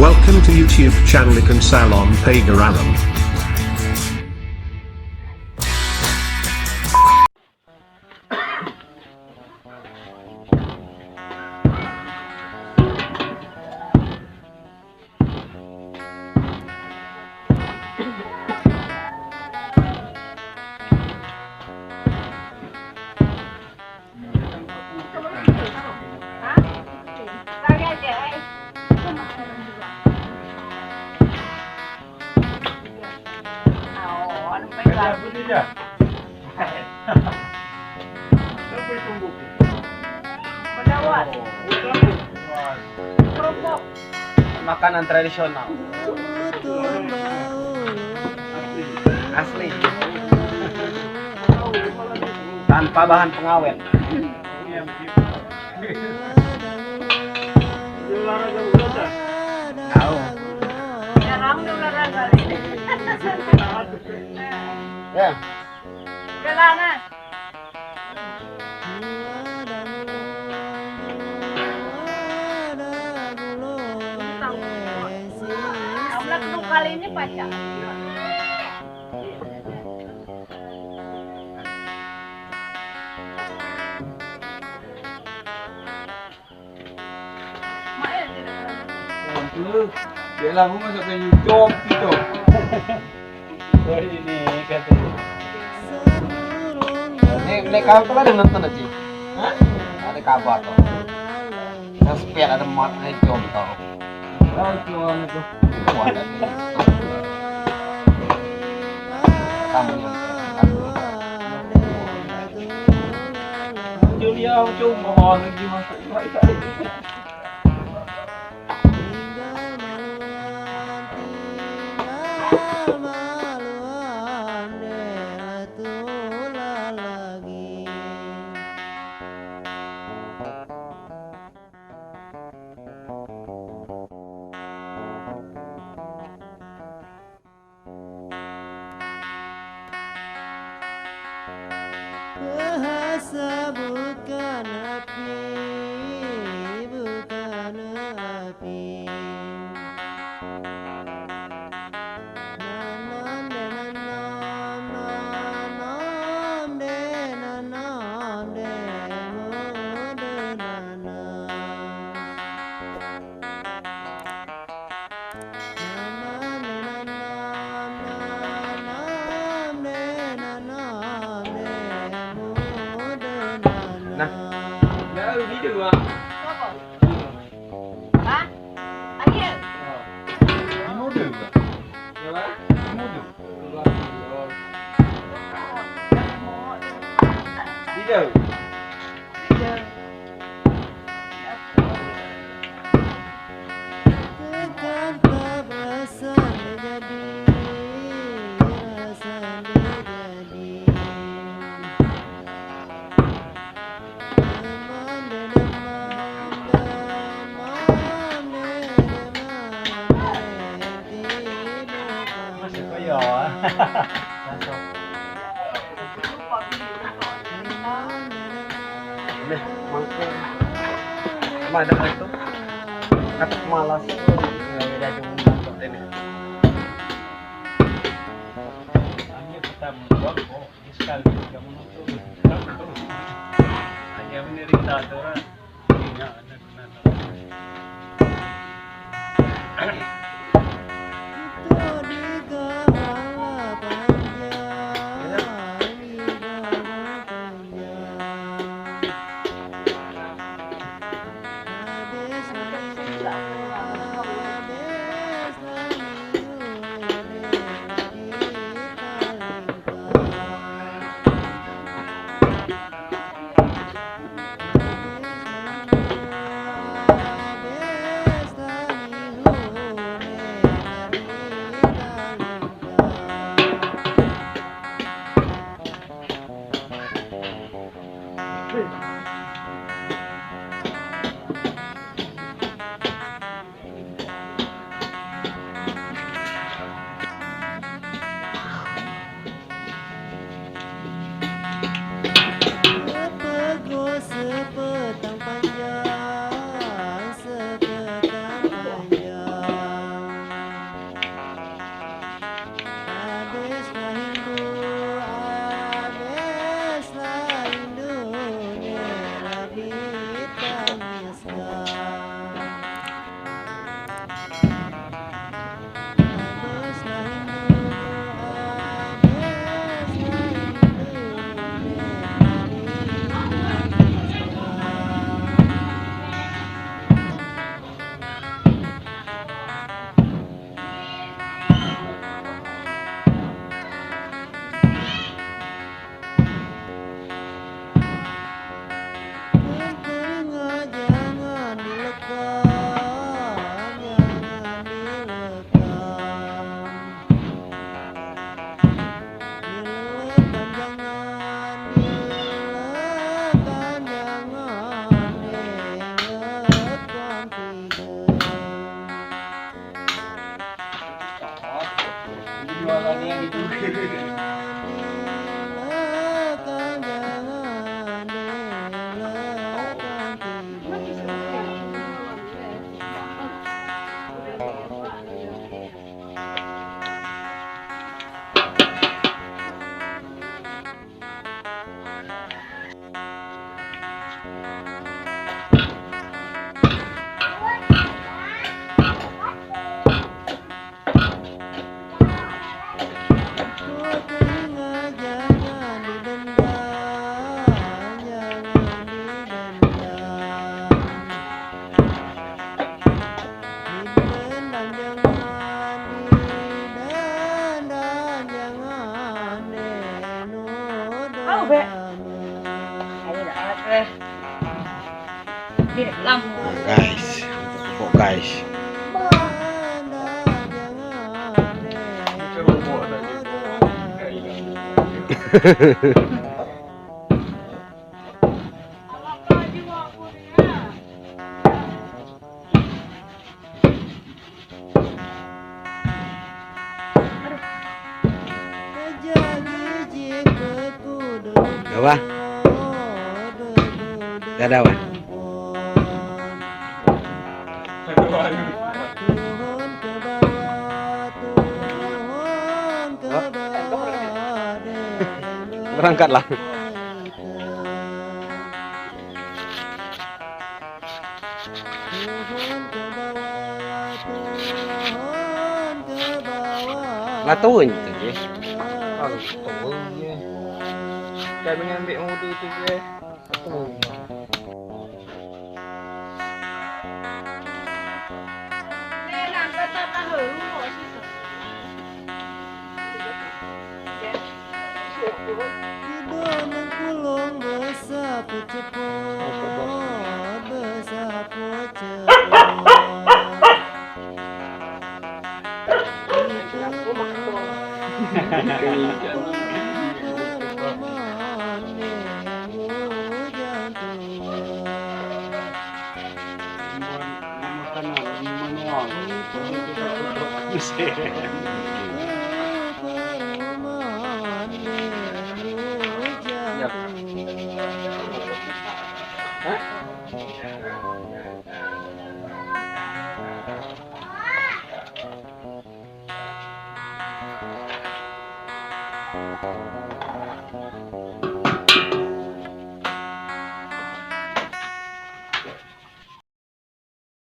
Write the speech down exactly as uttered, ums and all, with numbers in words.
Welcome to YouTube channel Ikan Salon Pagar Alam. Makanan tradisional. Asli. Tanpa bahan pengawet. Tahu. Ya. Kali ini pacar. Aduh, dia lagu masuk ke YouTube gitu. Ini, ini kau telah dengar tuh, Ji? Hah? Ada kabar tuh. Yang sepeda ada mat, ada jom tuh. Wah, ada nih. Kamu yang Julia, cuma mau lagi masuk. Bahasa bukan api, bukan api. Nanom de nanom, nanom de nanom de, mode nanom. Nah. Ya, ini dua. Apa? Hah? Akhil. Ini mode juga. Ya, Pak? Ini mode. Tidak. Tidak. Tetap rasa jadi, rasa jadi. Masih kaya. Masuk. Nih, mangkuk. Mana itu? Kat malas. Ini dia cuma seperti ini. Hanya kita membuat kok. Sekali kamu nonton. Hanya menderita orang. Iya, benar, benar. Nah, guys, untuk pupuk, guys. Apa? Dah ada, Wan? Berangkatlah. Lah, turun tu je. Aduh, turun je. Kami ambil motor tu je. Turun. Tidur mengkulung besapu cepot, besapu cepot. Itu perumahan, perumahan minggu jantung.